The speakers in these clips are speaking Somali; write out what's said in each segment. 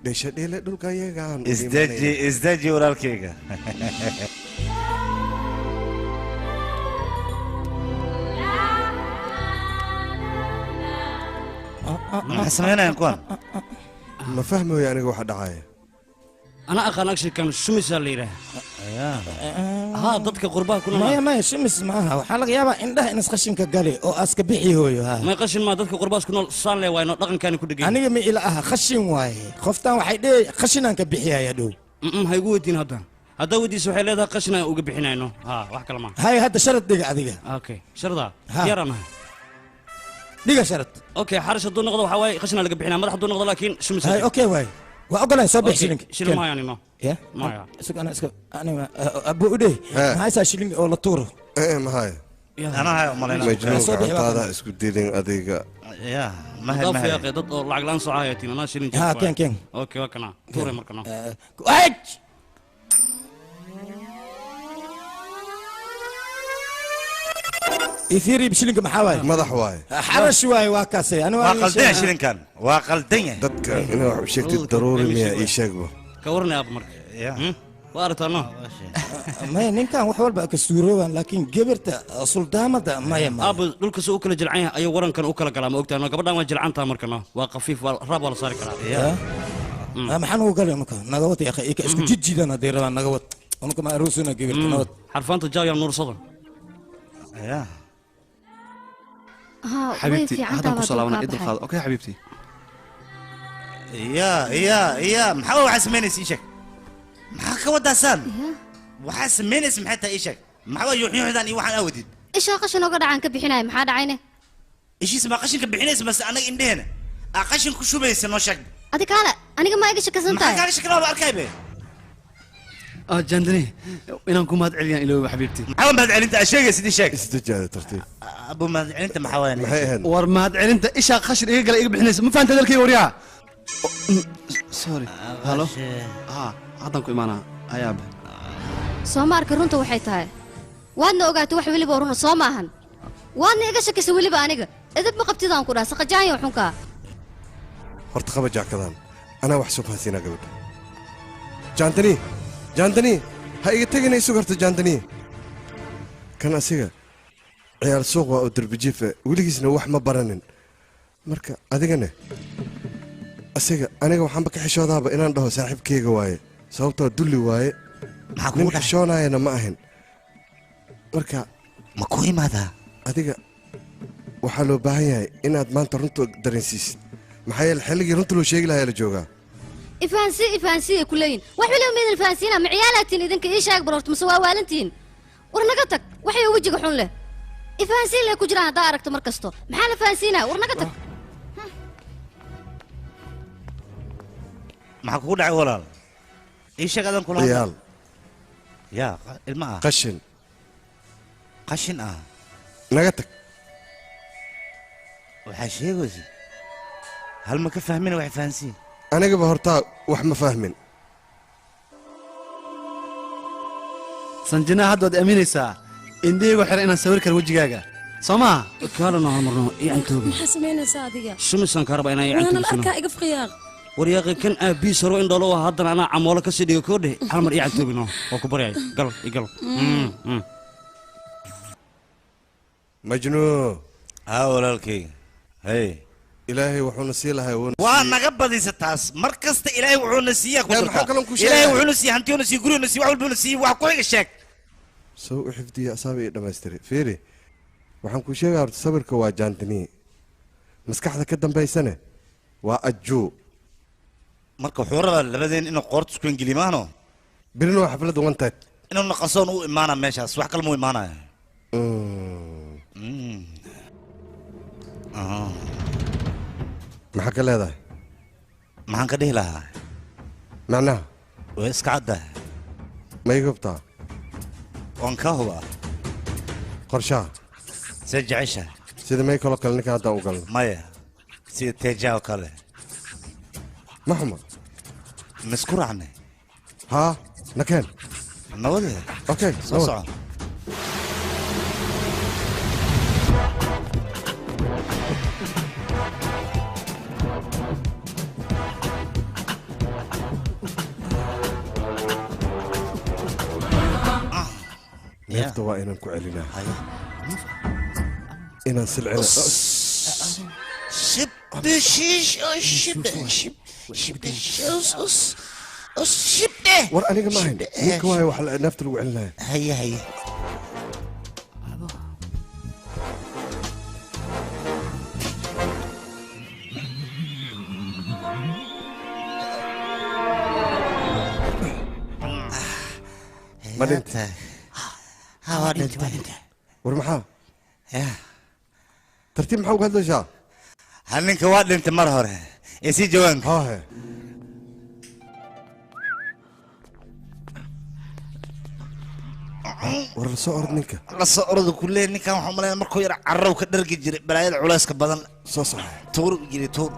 Dheesha dheele dhulka iyagaan. Isdeji, isdeji walaalkayga. Maxay samaynayaan kuwan? Ma fahmayo aniga waxa dhacaya. Ana aqaan agshikan shumisaa la yidhaah. Haa, dadka qurbaha ku Maya, maya, shumis maaha. Waxaa laga yaabaa indhaha inas qashinka gali oo aska bixi hooyo ha. May, qashin maa, dadka qurbahaas ku nool saan le waayno, dhaqankaani ku dhegan. Aniga ma ila aha, qashin waaye. Qoftaan waxay dheh qashinaan ka bixiyaya dhow. Ha igu weydiin hadda. Haddaa weydiiso waxay leedahay qashin aan uga bixinayno. Haa, wax kale maa. Hay, hadda sharad dhiga adiga. Okay, shardaa Ha. diyaaraan ahay. Dhiga sharad. Okay, xarish hadduu noqdo waxaa waaye qashinaa laga bixinaya, madax hadduu noqdo laakiin shumis. Hay, okay waaye, waa ogolahay, soo bix shilinka. Shilin maayo anino. Ya. Maya. Isag ana iska aniga abu udhe. Maxaysaa shilin oo la tuuro? Maxay? Anaa haya umalayna. Majnuunka. Soo bixi waa. Cuntaada isku dilin adiga. Ya, mahay. Dad Mahay. fiiqe dad oo lacag la'aan soo hayatiin anaa shilin. Ha, keen, keen. Okay, waa kana tuure markana. Ay! Ifiiri shilinka, maxaa waaye? Madax waaye. Xarash waaye, waa kaasay. Ani waa qaldan yahay shilinkan, waa qaldan yahay. Dadka inaa wax u sheegtid daruuri miya? Ii sheegba. Ka waranay aab marka. Waa aragtaa no. Maya, ninkan wax walba ka suuroobaan, laakiin gabarta suldaamada maya, maya. Aab, dhulka soo u kala jilcan yahay ayuu warankan u kala galaa, ma ogtahay no? Gabadhan waa jilcantaa marka no, waa khafiif, waa raab, waa la saari karaa. Ya. Maxaan ugu galay marka? Naga wad ya akhi, ika isku jidjidan hadday rabaan, naga wad. Unuka ma aroosuna gabarta, nabad. Xarfaanta jaawya nuursada. Ya. Haa, way xabiibti fiican haddaan tahay kusoo baa laabanaa dulkaa idul qaado. baxay. Okay xabiibti. Ya ya ya, maxaa waxaa samaynaysa? Ii sheeg, maxaa ka wadaasaan? Waxaa samaynaysa maxay tahay? Ii sheeg, maxaa waa yuuxyuuxdan iyo waxaan awadid? Ishaa qashin oga dhacaan ka bixinaya, maxaa dhacayne? Ishiisa maa qashinka bixinaysa mase anaga indheheena aa qashin ku shubaysa? Noo sheeg. Adi kaale, aniga ma iga shakisan maxaa tahay? Kaaga shakala waaba arkay be. Jandani, inaan ku mahad celiyaan ilooba xabiibti. Maxaa waa mahad celinta aa sheegaysid? Ii sheeg. Isdejaada, tartiib. Abu, mahad celinta maxaa waaya? Maxay ahayd? War mahad celinta ishaa qashin iga gala iga bixinaysa, ma fahanta hadalkayga waryaa? Sorry, halo, ha, haddaan ku imaanaa ayaabe. Soo ma arka runta waxay tahay? Waadna ogaatay wax weliba runa, soo maahan? Waadna iga shakisay weliba. Aniga edab ma qabtidaan ku dhaha, saqajaanya xunkaa. Horta qaba jaakadan, anaa wax soo fahansiinaa gabadha. Jaantani, jaantani, ha iga tegina, isug horta jaantani. Kan asiga ciyaal suuq waa oo derbijiifa, weligiisna wax ma baranin. Marka adigane asiga aniga waxaanba ka xishoodaaba inaan dhaho saaxiibkeyga waaye, sababtoo dulli waaye. Maxaa nin kugu dhacay? Xishoonayana ma ahin. Marka ma ku imaadaa? Adiga waxaa loo baahan yahay inaad maanta runta dareensiisid, maxaa yeele xilligii runta loo sheegi lahaa la joogaa. Ifahansii, ifahansii ay ku leeyihin. Wax weliba maydin fahansiina? Ma ciyaalaatiin idinka? Ii sheeg bal horta, mase waa waalantihiin? War naga tag, waxay wejiga xun leh ifahansiin leh ku jiraan haddaa aragto mar kasto. Maxaa la fahansiinaa? War naga tag. Maxaa kugu dhacay walaal? Ii sheeg adan kula hadla. Ciyaal. Ya, ilma ah. Qashin. Qashin ah. Naga tag. Waxaa sheegaysa hal ma ka fahmin, wax fahansiin. Anigaba hortaa wax ma fahmin. Sanjinaa, hadda waad aaminaysaa indhahaygu xiran inaan sawir karo wejigaaga, soo maha? Kaalana hormarno ii cantoobi. Maxaa samaynaysaa adiga? Shumisaan kaa rabaa inaan ii waana la cantoobisano. Arkaa iga fiqiyaaq. Waryaaqi, kan aabbiis hore indhoolo ah, haddana anaa camoolo ka sii dhiga koodhe. Hal mar ii cantoobino, waa ku baryay, gal i gal. Majnuun. Haa walaalkayga, hey. Ilaahay wuxuuna sii lahay wuuna waa naga badisa taas. Mar kasta Ilaahay wuxuuna siiyaa ku Yaa, jirtaa. maxaa kaloo kuu sheegaya? Ilaahay wuxuuna siiyey hantiyuuna siiyey, guriyuuna siiyey, wax walbuuna siiyey. Wax ku xiga sheeg. Soo u xifdiya asaaba ii dhammaystiray. Fiiri, waxaan kuu sheegaya horta sawirka waa jaantiniye, maskaxda ka dambaysane waa ajuu. Marka wuxuu rabaa labadeen inuu qoorta isku engelimaano. Birina waa xafladda one type. Inuu naqasoon u imaana meeshaas, wax kale mu imaanaya. Maxaa ka leedahay? Maxaan ka dhihi lahaa? Macnaha way iska caddahay. Ma iga hubtaa? Waan ka hubaa. Qorshaha see jeceshahay? Sida may kaloo kale ninka hadda u galno? Maya, sida teeja oo kale. Ma xuma. Misku raacnay? Haa, nakeen. Nabade. Okay. Soo nabad. Soco. Neefta waa inaan ku celinaa. Inaan silcina. Shib bishish shib shib shib us us shib. War aniga ma ahayn. Ninka waayo wax neefta lagu celinaya. Haye haye. Ma dhintay? Ha waa dhintay. War maxaa? Tartiib maxaa uga hadlaysaa? Hal ninka waa dhintay mar hore. Ee sii jawaanka. Haahe. War la soo orod ninka. La soo orod ku leeyahay ninkan waxaan umaleynaa markuu yar carrow ka dhargi jiray balaayada culayska badan. Soo sax. Tuur jiray tuur.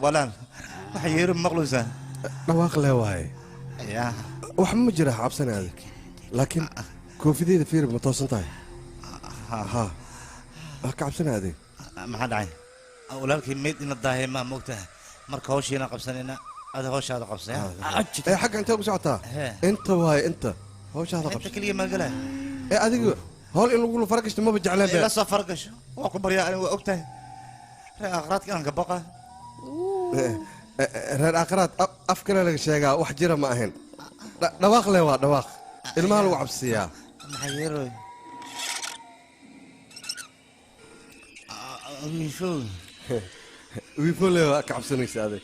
Walaal waxa yeero maqluusa dhawaaq leh waaye yaa wax ma jira cabsan adag laakiin koofideeda fiir ma toosan tahay ha ha ka cabsan adag maxaa dhacay walaalkii meed ina daahay ma moogtahay marka hawshiina qabsanayna ada hawshaada qabsay ee xagga intee ku socotaa inta waaye inta hawshaada qabsay inta kaliya ma galaa ee adigu hawl in lagu faragashto maba jeclaan la soo faragasho waa ku baryaa anigu waa ogtahay reer aakhiraadka aan ka baqa reer aakhiraad af kale laga sheegaa wax jira ma ahayn dhawaaq leh waa dhawaaq ilmaha lagu cabsiyaa maxaa yeeroy wiifo wiifo leh waa ka cabsanaysa adig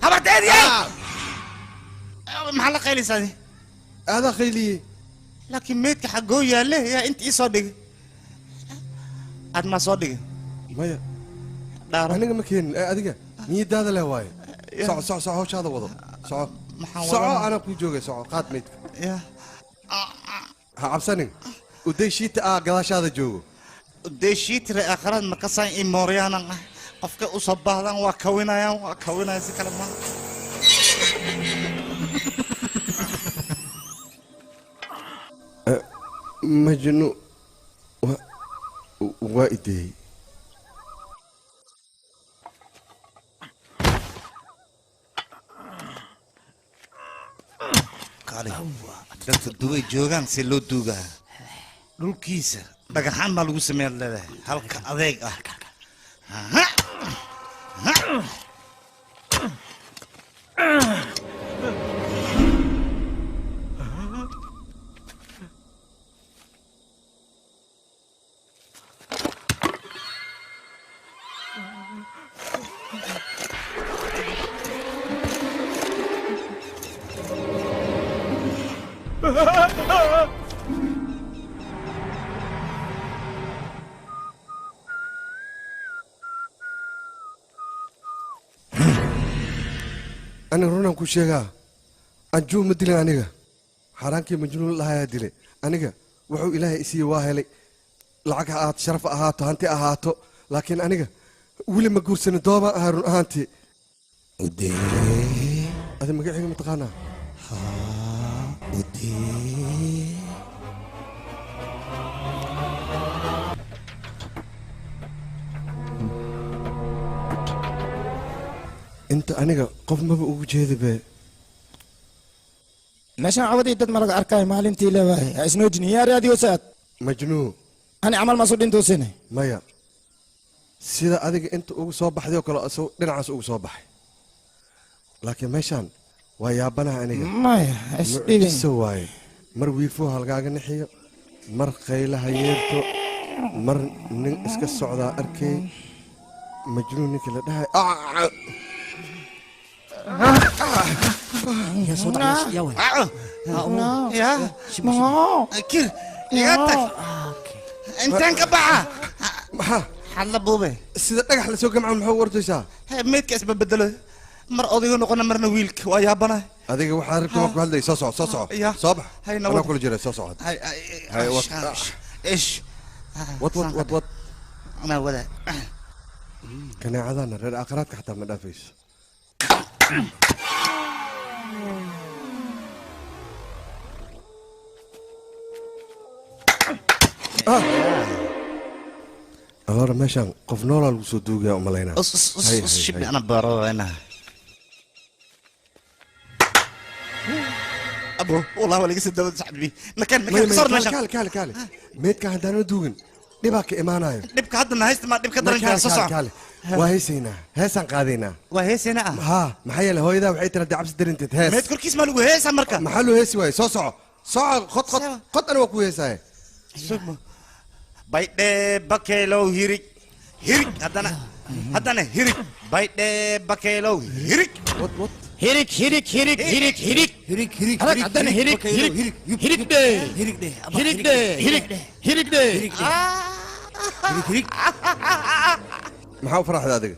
habarteediya maxaa la qaylaysaa هذا خيلي لكن ميتك حقه ياله يا انت ايه صدق عاد ما صدق مايا انا ما كاين اديك نيد هذا لا واي صع صع صع هوش هذا وضع صع صع انا كو جوجي صع قاد ميتك يا ها عبسني ودي شيت قلاش هذا جوجو ودي شيت اخران ما قصان اي موريانا قفك وصباهدان وا كوينايا وا كوينايا سي كلام مجنون وإيدي قالي dadka duway joogaan si loo duugaa dhulkiisa dhagaxaan baa lagu sameeyaa leedahay halka adeeg ah أنا رونا كل شيء أنجو مدلي أنا حرانك مجنون لها يدلي أنا وحو إلهي إسي واهلي لعك هات شرف أهاتو هانتي أهاتو لكن أنا ولي ما قول سنة دوما هارون هانتي ودي هذا ما قاعد متقانا ها ودي انت انا قف ما بقول جيدي به ماشان عودي دد مرق اركاي مالنتي لا واي اسنوجني يا رادي وسات مجنون انا عمل ما صدين توسيني maya sida adiga inta ugu soo baxday oo kale asoo dhinacaas ugu soo baxay laakiin meeshaan waa yaabanaha aniga maya isdhibin mucjiso waaye mar wiifo halkaaga nixiyo mar qaylaha yeerto mar nin iska socdaa arkay majnuun ninkii la dhahay يا صوت يا وين يا كير يا intaan ka baxa maxaa xalla buube sida dhagax la soo gamca muxuu wartaysaa meydka isba bedelo mar odaygu noqona marna wiilka waa yaabana adiga waxaa rabta waan ku hadlay soo soco soo soco soo bax anaa kula jira soo socod ish wad wad wad wad Anaa wada. Kaneecadana reer aakhiraadka xataa ma dhaafayso. Alora meeshaan qof noolaa lagu soo duugayaa u malaynaa. Shibni ana baroona. Abo والله ولا قصة دولة صاحبي مكان مكان صار مشان. kaale kaale kaale meedka haddaana duugin dhibaa ka imaanayo. Dhibka hadda na haysta ma dhibka daran soo soco. Kaale waa heesaynaa, heesaan qaadaynaa. Waa heesaynaa ah. Haa, maxaa yeelay hooyadaa waxay tiri haddii cabsi darinteed hees. Meed korkiis ma lagu heesaa marka? Maxaa loo heesi waaye? Soo soco soco, qod qod qod, ana waa ku heesaaye. Baydhe bakeelow hirig hirig, haddana haddana hirig, baydhe bakeelow hirig. Wad wad. Hirig hirig hirig hirig hirig hirig hirig. Harag haddana hirig hirig hirig dhe hirig dhe hirig dhe hirig hirig dhe hirig hirig. Maxaa u faraxda adiga?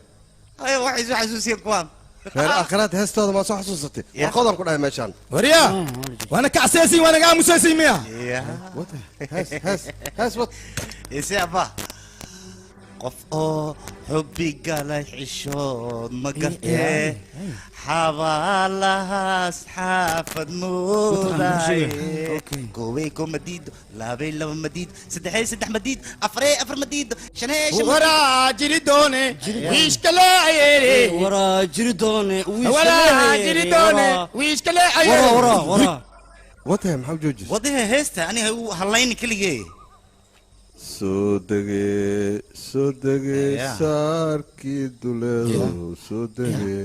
Ay, waxay soo xasuusiyeen kuwaan reer aakhiraad heestooda maa soo xasuusatay? Warqodan ku dhahay meeshaan. Waryaa waana kacseesiin waana aamusaysiin miya? Hees hees hees wad. Ise abba qof oo xubbi galay xishood ma gartee, xabaalahaas xaafad moodaye, koobey koo ma diido, laabey laba ma diido, saddexey saddex ma diido, afarey afar ma diido, shaney shan. Waraa jiri doone wiishkale ayeere. Waraa jiri doone. Waraa jiri doone wiishkale ayeere. Waraa waraa. Watahay, maxaa u joojis? Wadaha heesta aniga u hallayni keligee. Soo degee soo degee saarkii duleedo, soo degee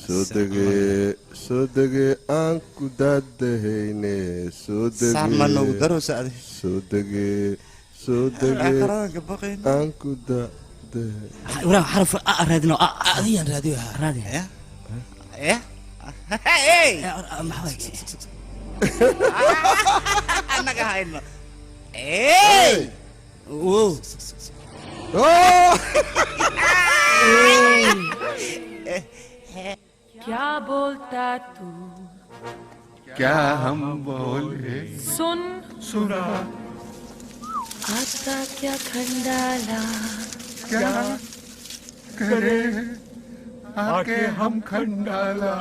soo degee soo degee, aan ku daadahayne soo Saar ma noogu degee darowsa adi? Soo degee soo degee, aan ku daadahay. Waraa xaraf a raadino a. Adiyaan raadiyo ha. Raadi. Ya hey, annaga hayno. Hey. Wow. क्या बोलता तू? क्या हम बोले? सुन सुना। आता क्या खंडाला? क्या करे आके हम खंडाला?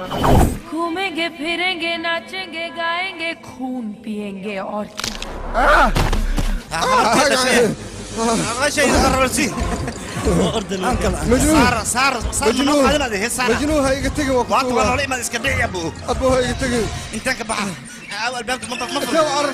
घूमेंगे फिरेंगे नाचेंगे गाएंगे खून पिएंगे और क्या। Majnuun ha iga tegin, waa ku Waa noola imaad iska dhici abu. Abu ha iga tegin. Intaan ka baxa albaabka ma intee u carartaa?